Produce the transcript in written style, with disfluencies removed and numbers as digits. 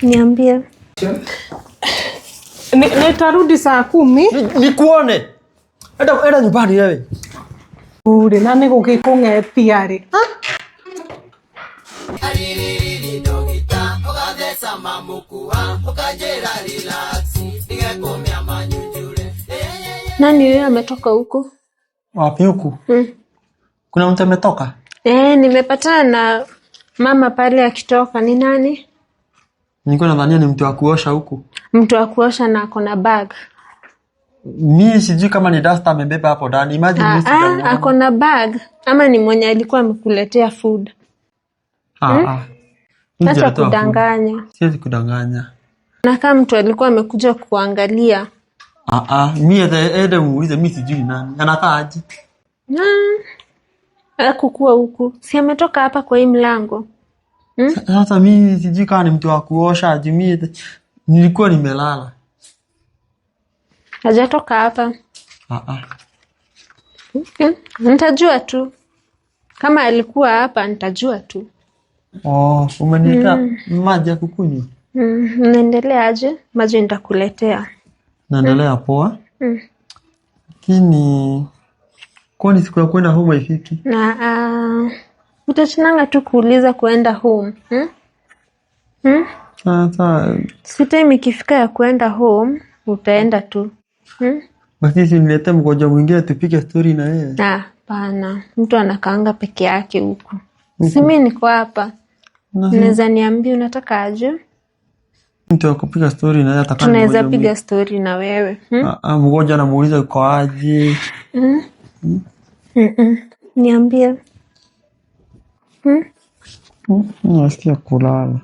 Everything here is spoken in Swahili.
Niambie. Nitarudi saa 10. Nikuone. Enda enda nyumbani wewe. Uri na nĩ gũgĩkũng'etia rĩ. Nani huyo ametoka huko? Wapi huku? Mm. Kuna mtu ametoka? Eh, nimepatana na mama pale akitoka. Ni nani? Nilikuwa nadhania ni mtu wa kuosha huku. Mtu wa kuosha na ako na bag. Mi sijui kama ni duster amebeba hapo ndani. Imagine Ah, mimi ah, sijamuona. ako na bag ama ni mwenye alikuwa amekuletea food? Ah, ah. Mimi Acha sijaletewa food. kudanganya. Siwezi kudanganya. Na kama mtu alikuwa amekuja kuangalia. Ah, ah. Mi ende muulize, mi sijui ni nani. Anakaa aje? Ah, hakukuwa huku. Si ametoka hapa kwa hii mlango. Sasa mi sijui kama ni mtu wa kuosha aje. Mi nilikuwa nimelala. Hajatoka hapa. Ah, ah. Okay. Nitajua tu. Kama alikuwa hapa nitajua tu. Oh, umeniletea maji ya kukunywa? Unaendelea aje? Maji nitakuletea. Naendelea poa. Lakini kwani siku ya kwenda home haifiki? Na utachinanga tu kuuliza kuenda home. Hmm? Hmm? Sasa Si time ikifika ya kuenda home utaenda tu. Hmm? basi si niletee mgonjwa mwingine tupige story na yeye. Ah, pana. Mtu anakaanga peke yake huku. Si mi niko hapa. Na si Unaweza niambia unataka aje? mtu wa kupiga story na yeye atakaa ni Tunaweza mgonjwa piga story na wewe. Hmm? mwingine. Ah, ah, mgonjwa anamuuliza uko aje? Mm? Mm-mm. Niambie. Hmm? Nasikia kulala.